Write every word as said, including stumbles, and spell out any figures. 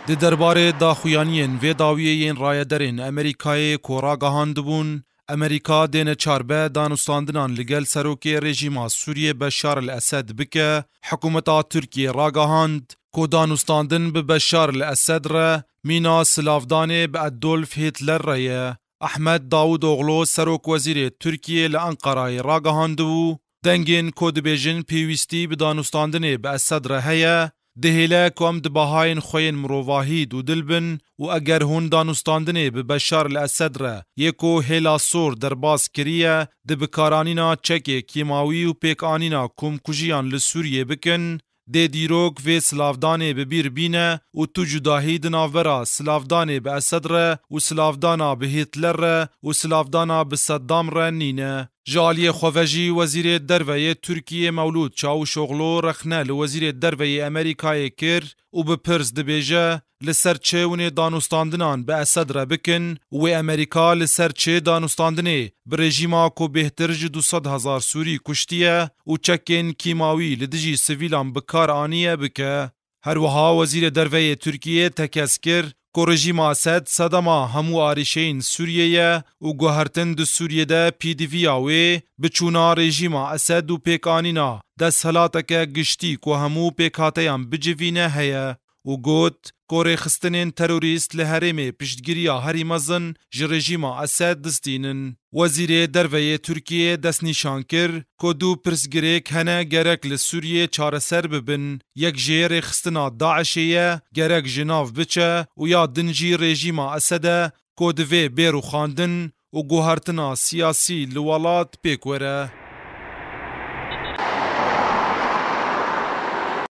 Di derbarê daxuyaniyên vê dawiyê yên rayederên Amerîkayê ku ragihandibûn, Amerîka dê neçar be danûstandinan li gel serokê rejîma Sûriyê Beşar el Esed bike, hikûmeta Tirkiyê ragihand ku danûstandin bi Beşar el Esed re mîna silavdanê bi Adolf Hitler re ye. Ahmet Davutoglu, serokwezîrê Tirkiyê, li Enqerayê ragihandibû, dengên ku dibêjin pêwîstî bi danûstandinê bi Esed re heye, dihêle ku em di bahayên xwe yên mirovahî dûdil bin û eger hûn danûstandinê bi Beşar el Esed re yê ku hêla sor derbas kiriye, di bikaranîna çekê kîmawî û pêkanîna komkujiyan li Sûriyê bikin, dê dîrok vê silavdanê bi bîr bîne û tu cudahî di navbera silavdanê bi Esed re û silavdana bi Hitler re û silavdana bi Seddam re nîne. Ji aliyê xwe ve jî Wezîrê Derve yê Tirkiyê Mewlûd Çavuşoglu rexne li Wezîrê Derve yê Amerîkayê kir û bi pirs dibêje, li ser çi hûn ê danûstandinan bi Esed re bikin û wê Amerîka li ser çi danûstandinê bi rejîma ku bêhtir ji du sed hezar Sûrî kuştiye û çekên kîmawî li dijî sivîlan bi kar aniye bike. Her wiha Wezîrê Derve yê Tirkiyê tekez kir ku rejîma Esed sedema hemû arîşeyên Sûriyê ye û guhertin di Sûriyê de pêdiviya wê biçûna rejîma Esed û pêkanîna desthilateke giştî ku hemû pêkhateyan bicivîne heye û got ku rêxistinên terorîst li herêmê piştgiriya herî mezin ji rejîma Esed distînin. Wezîrê Derve yê Tirkiyê destnîşan kir ku du pirsgirêk hene gerek li Sûriyê çareser bibin. Yek jê rêxistina DAIŞê ye, gerek ji nav biçe û ya din jî rejîma Esed e ku divê bê rûxandin û guhertina siyasî li welat pêk were.